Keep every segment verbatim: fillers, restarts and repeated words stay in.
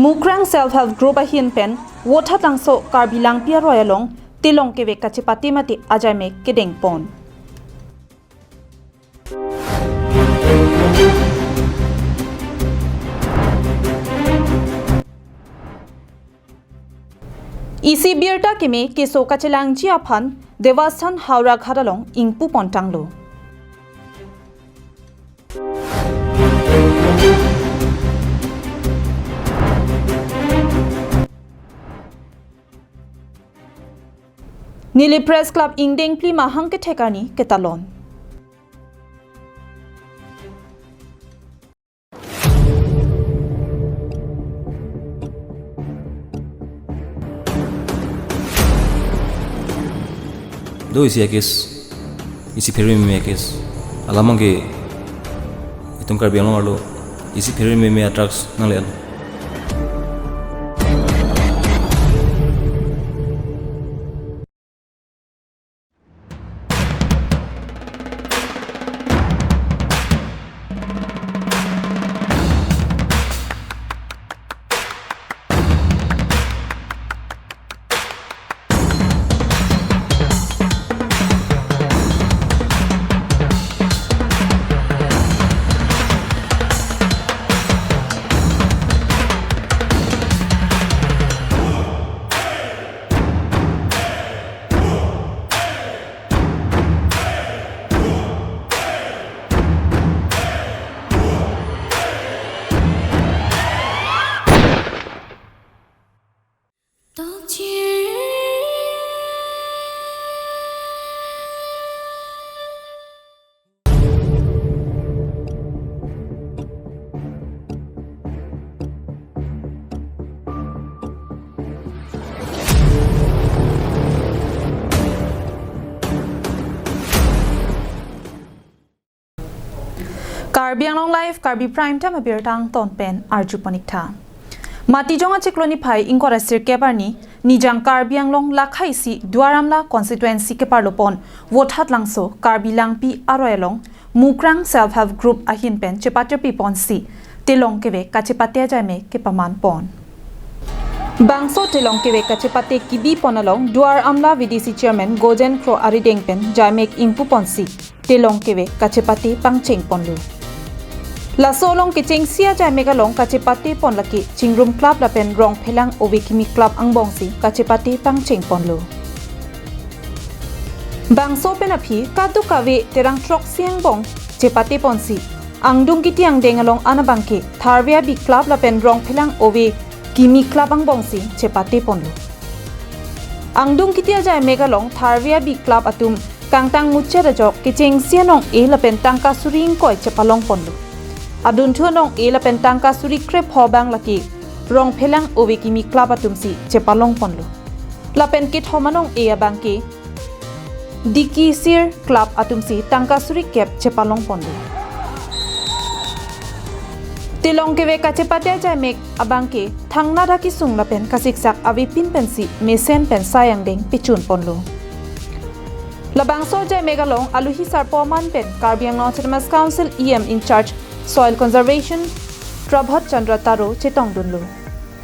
Mukrang Self Help Group ahin pen Vothatlangso Karbi Langpi aroi along telong kevek kachepate mate ajaimek kedengpon. Isi birta keme keso kachelangji aphan Devasthan Howraghat along ingpupontanglo. Nilip Press Club ingdeng phli mahang kethek arni ketalon. Do isi a-case, isi pherememe a-case. Alam abangke itum Karbi Anglong arlo isi pherememe a-drugs nangle-et. Karbi Anglong Live, Karbi Prime Time abirta angton pen arjupon-ik tha. Matijong achiklo niphai ingkoi ra sirkep arni, Nijang Karbi Anglong lakhaisi Duar Amla constituency keparlopon Vothatlangso Karbi Langpi aroi along Mukrang Self Help Group ahin pen chepatirpiponsi telong kevek kachepate ajaimek kepamanpon. Bangso telong kevek kachepate kebipon along Duar Amla V D C Chairman Gojen Kro arideng pen jaimek ingpuponsi telong kevek kachepate pangchengponlo. Laso along kechengsi ajaimek along kachepatepon lake Chingrum Club lapen Rongphelang Ove Kimi Club angbongsi kachepate pangchengponlo. Bangso pen aphi kadokave terang throksi angbong chepateponsi, angdung kiti angdeng along an abangke Tharve Abi Club lapen Rongphelang Ove Kimi Club angbongsi chepateponlo. Angdung kiti ajaimek along Tharve Abi Club atum kangtang muchot ajok kechengsi anong-e lapen tangka suri ingkoi chepalongponlo. Adunthu anong-e lapen tangka suri krepho abang lake Rongphelang Ove Kimi Club atumsi chepalongponlo. Lapen kethom anong-e abangke Dikisir Club atumsi tangka suri kep chepalongponlo. Telong kevek kachepate ajaimek abangke thangnat akesung lapen kasiksak avepin pensi mesen pen sai angdeng pechunponlo. Labangso ajaimek along aluhi sarpo aman pen Karbi Anglong Autonomous Council E M in charge Soil Conservation Prabhat Chandra Taro chetongdunlo.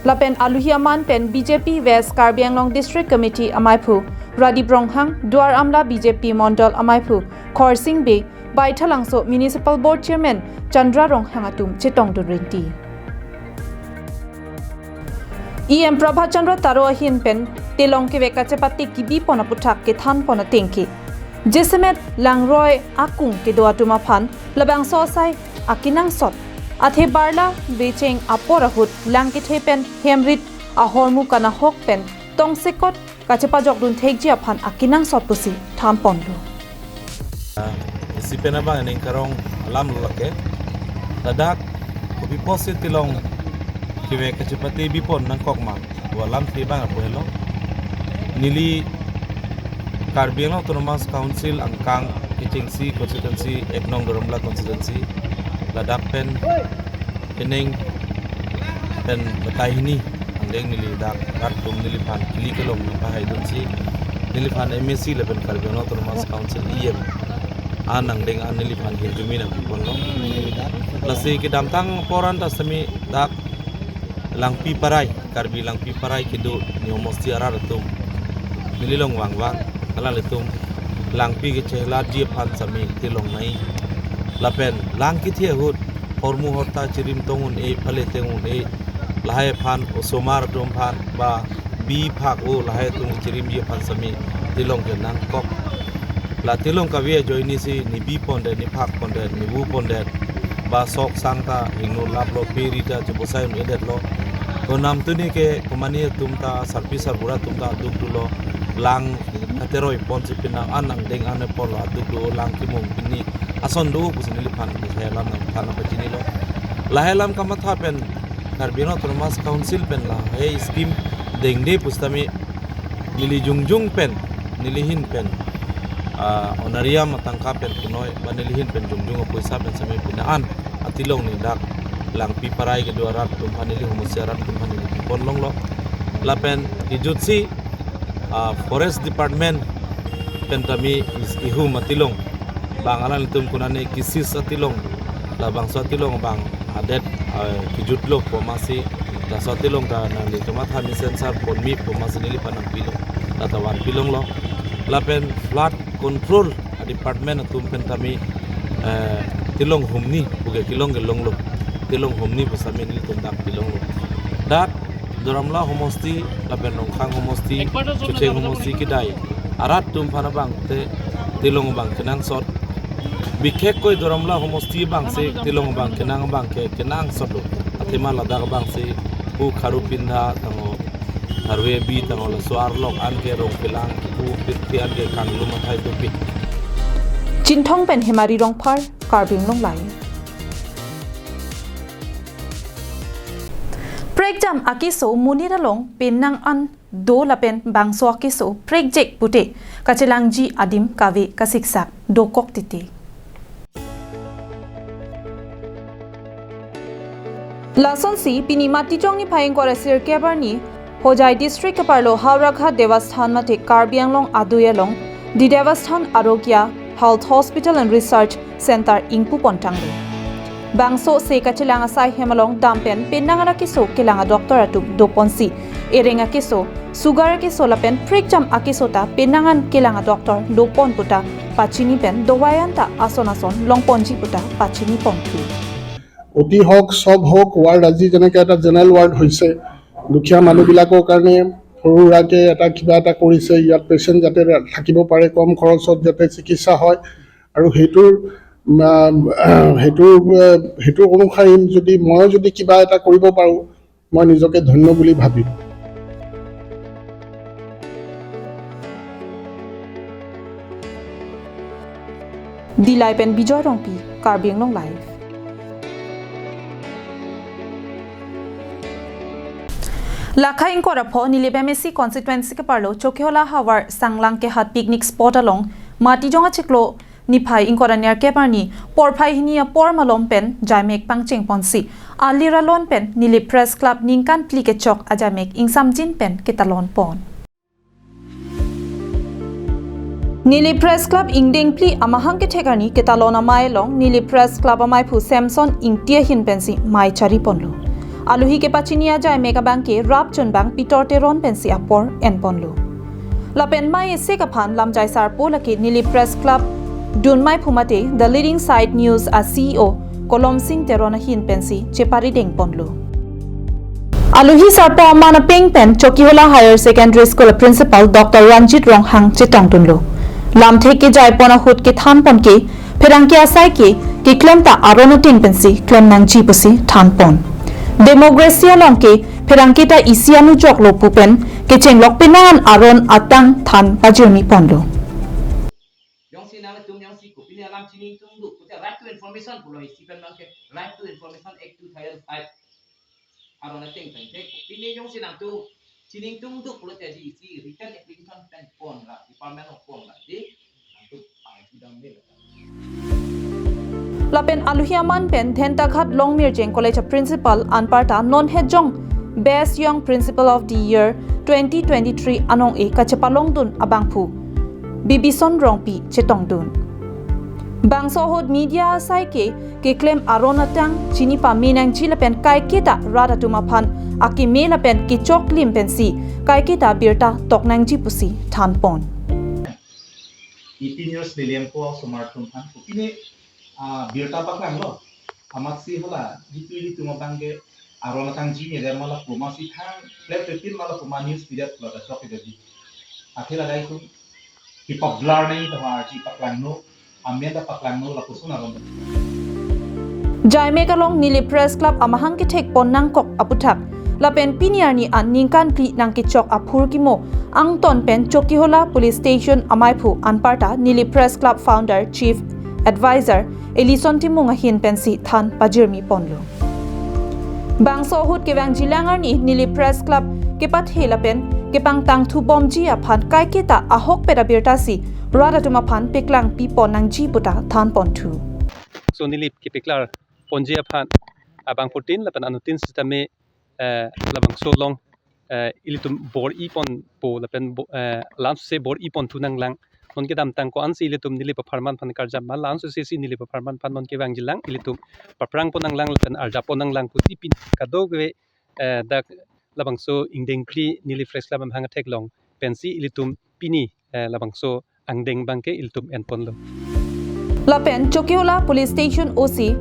Lapen aluhi aman pen B J P West Karbi Anglong District Committee amaiphu Radip Ronghang, Duar Amla B J P Mondol amaiphu Khorsing Bey, Baithalangso Municipal Board Chairman Chandra Ronghang atum chetongdun rinti. E M Prabhat Chandra Taro ahin pen telong kevek kachepate kebipon aputhak kethanpon atengke, jasemet langroi akung kedo atum aphan labangso asai akenangsot, athe barla becheng apor ahut lang kethe pen hemrit ahormu kanahok pen tongsekot kachepajokdun thekji aphan akenangsot pusi thanponlo. Ah, isi pen abang ening karong alam lo lake. Ladak kopi pusi telong kevek kachepate bipon nangkok ma, pu alamthe abang apo helo. Neli Karbi Anglong Autonomous Council angkang kechengsi constituency ek nong Duar Amla constituency, ladak pen ening pen batai hini angdeng neli dak rat atum neliphan kili kelong nangpahaidunsi, neliphan M A C lapen Karbi Anglong Autonomous Council E M an angdeng an neliphan hirjume nangpiponlo. Lasi kedamtang apor an ta semi dak Langpi Parai, Karbi Langpi Parai kedo ne homosti arat atum neli along vangvang, alanglitum langpi kechehlatji aphan sami tilong nai. Lapen lang kethe ahut hormu horta chirim tong un-e, pale teng un-e, lahai aphan osomar atum aphan ba bi phak o lahai atum chirimji aphan sami tilong kenangkok. La tilong kave ajoine si ne bi pondet, ne phak pondet, ne vu pondet, ba sok sang ta hingno laplo, pe ri ta chebosai un-edet lo. To namtuni ke komane atum ta, sarpi sarbura atum ta aduk dolo. Lang kateroi ponsi penang an angdeng an ponlo, aduk do lang kimung pini ason do pusi neliphan lahai alam nangthan pachinilo. Lahai alam kamatha pen Karbi Anglong Autonomous Council pen lahai scheme dengde pusitame neli jongjong pen, neli ahin pen, ah, honorarium atangka pen punoi, ba neli ahin pen jongjong apoisa pen sami pina an atilong ne dak Langpi Parai kedo arat atum aphan, neli homosti arat atum aphan neli pon longlo. Lapen kejutsi, ah, Forest Department pen tame is ihum atilong bang alanglitum konane kisis atilong, labangso atilong bang adet, ah, kejutlo pu amatsi, laso atilong ta nanglitum aphan ne sensor ponmi pu amatsi neliphan nangpilo, la ta vanpi longlo. Lapen flood control a department atum pen tame, eh, tilong humni puke kelong kelonglo, tilong humni pu sami nelitum dak pilonglo. Dak Doramla homosti lapen Rongkhang homosti, Chucheng homosti kedai arat atum aphan abang te tilong abang kenangsot. Bikhekkoi Doramla homosti abangsi tilong abang kenang abang ke kenangsotlo. Athema ladak abangsi pu Kharupinda tangho, Kharve bi tangho, laso arlok an ke Rongphelang, pu Pirthi an ke kanglum athai dopik. Chinthong pen Hemari Rongphar, Karbi Anglong Live. Prekjam akeso monit along penang an do lapen bangso akeso prekjek pute kachelangji adim kave kasiksak dokok titi. Lasonsi pini Matijong niphai ingkoi ra sirkep arni Hojai District keparlo Howraghat Devasthan mate Karbi Anglong adui along The Devasthan Arogya Health Hospital and Research Center ingpu pontanglo. Bangso se kachelang asai hem along dam pen penang an akeso kelang adoctor atum doponsi, ereng akeso, sugar akeso lapen prekjam akeso ta penang an kelang adoctor dopon puta pachini pen dawai anta ason ason longponji puta pachini ponthu. অতি হওক, সব হওক, ৱাৰ্ড আজি যেনেকে এটা general ward হৈছে, দুখীয়া মানুহবিলাকৰ কাৰণে সৰু সুৰাকে এটা কিবা এটা কৰিছে, ইয়াত পেচেণ্ট যাতে থাকিব পাৰে, কম খৰচত যাতে চিকিৎসা হয়। আৰু সেইটোৰ, আহ, সেইটোৰ, আহ, সেইটোৰ অনুসাৰে যদি ময়ো যদি কিবা এটা কৰিব পাৰোঁ, মই নিজকে ধন্য বুলি ভাবিম। Dillai pen Bijoy Rongpi, Karbi Anglong Live. Lakhai ingkoi ra pho Nilip M A C constituency keparlo Chokihola havar Sanglang Kehat picnic spot along Matijong achiklo niphai ingkoi ra nerkep arni porphai hini apor malom pen jaimek pangcheng ponsi, alir alon pen Nilip Press Club ningkan phli kechok ajaimek ingsamjin pen ketalon pon. Nilip Press Club ingdeng phli amahang kethek arni ketalon amei along Nilip Press Club ameiphu Samson Ingti ahin pensi mei chari ponlo. Aluhi kepachini ajaimek abangke rap chunbang Pitor Teron pensi apor en ponlo. Lapen mei esek aphan lamjai sarpo lake Nilip Press Club dunmeiphu mate The Leading Sight News a C E O Kolom Sing Teron ahin pensi cheparideng ponlo. Aluhi sarpo aman apeng pen Chokihola Higher Secondary School principal Doctor Ranjit Ronghang chetongdunlo. Lamthe kejai pon ahut kethan pon ke pherangke asai ke keklem ta aron ateng pensi klem nangji pusi than pon. Democracy along ke pherangke ta isi anujoklo pu pen kechenglok penang an aron ateng than pajirmi ponlo. Jongsi nangtum jongsi kopine alam chini tungduk, kute right to information pulo isi pen abangke Right to Information Act two thousand five. Aron ateng pen ke kopine jongsi nangtum chini tungduk pulote isi written application pen pon ra, department along pon ra, di nangtum pangji dam de. Lapen aluhi aman pen Dhentaghat Longmirjeng College a principal anparta non hejong Best Young Principal of the Year twenty twenty-three anong-e kachepalongdun abangphu Bibison Rongpi chetongdun. Bangso ahut media asai ke keklem aron atang chini pame nangji lapen kaiketa rat atum aphan akeme lapen kechoklim pensi kaiketa birta tok nangji pusi thanpon. E P News neli Angko osomar atum aphan kopine, ah, birta paklanglo. Amatsi hala jitu ilitum abang ke aron atang ji ne der mala puma si thang plep plep pin mala puma news pidat lo ta chok ida ji. Athe ladak itum kipablar nangji ta arji paklangno, amen ta paklangno lapuson aron. Jaimek along Nilip Press Club amahang kethek pon nangkok aputhak lapen pini arni an ningkan phli nangkechok aphurkimo angton pen Chokihola Police Station amaiphu anparta Nilip Press Club founder chief advisor Elison Timung ahin pensi than pajirmi ponlo. Bangso ahut kevangjilang arni Nilip Press Club kepathe lapen kepangtangthu bomji aphan kaiketa ahokpet abirta si rat atum aphan peklangpi pon nangji puta thanponthu. So Nilip kepeklar ponji aphan abangphutin lapen anuttin sitame, eh, labangso along, eh, ilitum bor-i ponpo lapen bo-, eh, lamsose bor-i ponthu nanglang. Non kedamtang ko-ansi ilitum Nilip apharman aphan karjap ma, lamsose si Nilip apharman aphan non kevangjilang ilitum paprang pon nanglang lapen arjap pon nanglang pusi pini kadokave, eh, dak labangso ingdeng phli Nilip Press Club amahang atheklong pensi ilitum pini, eh, labangso angdeng abangke ilitum enponlo. Lapen Chokihola Police Station O C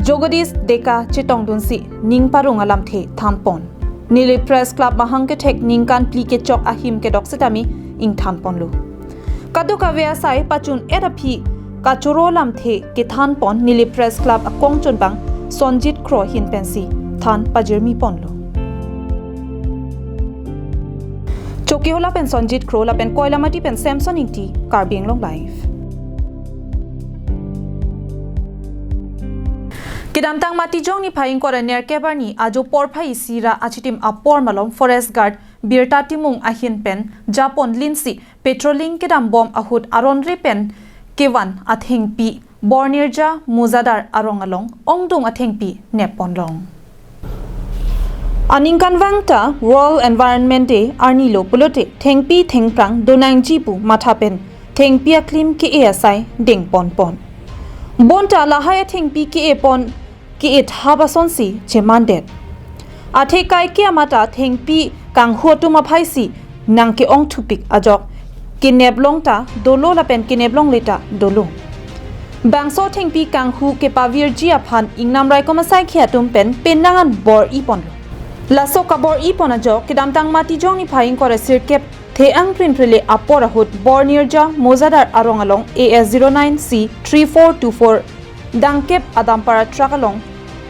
Jagadish Deka chetongdunsi ning parong alamthe thanpon. Nilip Press Club mahang kethek ningkan phli kechok ahim kedok sitame ingthanponlo. Kadokave asai pachun-et aphi kachoro lamthe kethanpon Nilip Press Club akongchunbang Sonjit Kro ahin pensi than pajirmi ponlo. Chokihola pen Sonjit Kro lapen Koilamati pen Samson Ingti, Karbi Anglong Live. Kedamtang Matijong niphai ingkoi ra nerkep arni ajo porphai isi ra achitim apor malom Forest Guard Birta Timung ahin pen japon linsi patrolling kedambom ahut aron re pen kevan athengpi Bornirja Mojadar arong along ongdung athengpi nepponlong. Aningkanvang ta World Environment Day arnilo pulote thengpi thengphrang donangji pu matha pen thengpi aklim ke-e asai dengponpon. Bonta lahai athengpi ke-e pon ke-e thap asonsi chemandet. Athe kaike amat ta thengpi kanghu atum aphaisi nangke-ongthupik ajok keneplong ta dolo lapen keneplongle ta dolo. Bangso thengpi kanghu kepavirji aphan ingnam raikom asaikhi atum pen penang an bor-i ponlo. Laso kabor-i pon ajok kedamtang Matijong niphai ingkoi ra sirkep the-ang prinprele apor ahut Bornirja Mojadar arong along A S zero nine C three four two four dangkep a dumper truck along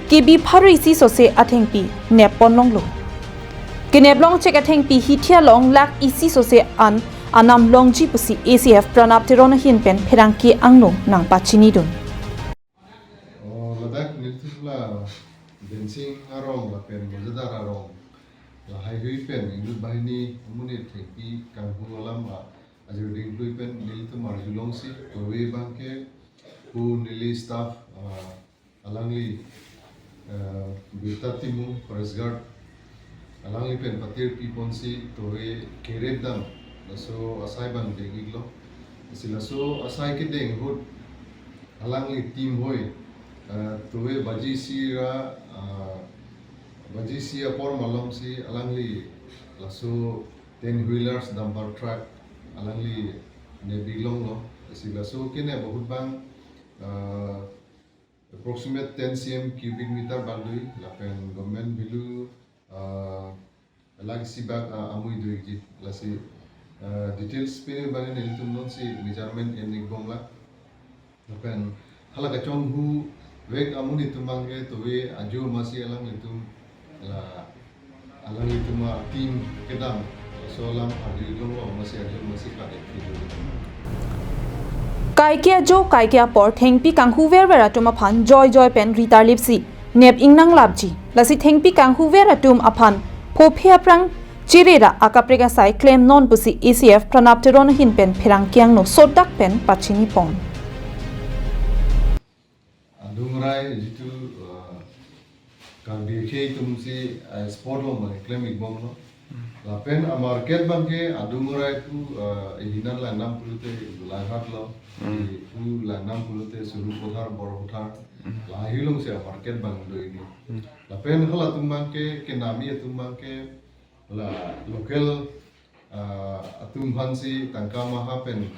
K B pharo isi sose athengpi nepponlonglo. Keneplong chek athengpi hithi along lakh isi sose an anam longji pusi A C F Pranab Teron ahin pen pherangke angno nangpachinidun. Oh, ladak nelitum la Bensing arong lapen Mojadar arong lahaihui pen inut banghini amonit thengpi kanghu alam a ajir dingklui pen nelitum arjulongsi kove abangke pu neli staff, ah, alangli, ah, Birta Timung Forest Guard alangli pen patirpi ponsi kove kerep dam laso asai abang deng-iklo. Si laso asai kedeng ahut alangli team hoi, ah, kove baji isi ra, ah, baji isi apor malomsi alangli laso ten wheelers dumper truck alangli nep-iklonglo. Si laso kenep ahut abang, ah, approximate ten C M cubic meter abang do-ik lapen government value, ah, lakh isi bak, ah, amui do-ikji. Lasi, ah, details pini abang nelitum nonsi measurement en-ikbomlang. Lapen hala kachonghuvek amonit atum abangke kove ajo masi alanglitum la alanglitum a team kedam laso alam arju-iklonglo masi ajo masi kade. Kaike ajo kaike apor thengpi kanghu verver atum aphan joijoi pen ritarlipsi nep-ik nanglapji. Lasi thengpi kanghu ver atum aphan phophe aphrang chirera akaprek asai klemnon pusi A C F Pranab Teron ahin pen pherangke angno sodak pen pachinipon. Adung rai jitu, ah, Karbi akhei atumsi, ah, spot along abang klem-ikbomlo. Lapen amarket abangke adung orai pu, eh, ihinan langnam pulote Golaghat lo, Hmm. ipu langnam pulote Sarupathar, Boropathar, Hmm. lahai along si amarket abang do ini. Hmm. Lapen halatum abangke, kenami atum abangke, la local, ah, atum aphansi tangka maha pen,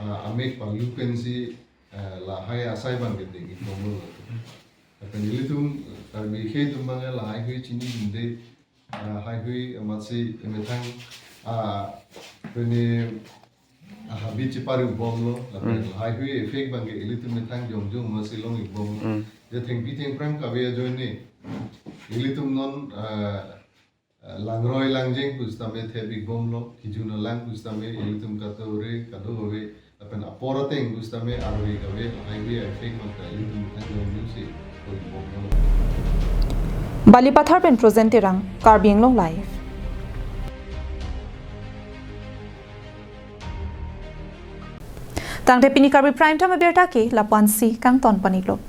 ah, amek palu pensi, ah, lahai asai abangke ding ikbomlo. Lapen ilitum Karbi akhei atum abangke lahai hui chinidunde, ah, haihui amatsi emethang, ah, pene, ah, habit cheparibomlo, lapen Hmm. haihui effect abangke ilitum methang jongjong amatsi long-ikbomlo. Hmm. Je thengpi thengphrang kave ajoine, ilitum non, ah, langroi langjeng pusitame thep-ikbomlo, kejun alang pusitame ilitum kato-re kadokave, lapen apor ateng pusitame arve kave, haihui effect abangke ilitum methang jongjong si long-ikbomlo. Balipathar pen Projen Terang, Karbi Anglong Live. Tangte pini Karbi Prime Time abirta ke lapu-ansi kangton pon-iklo.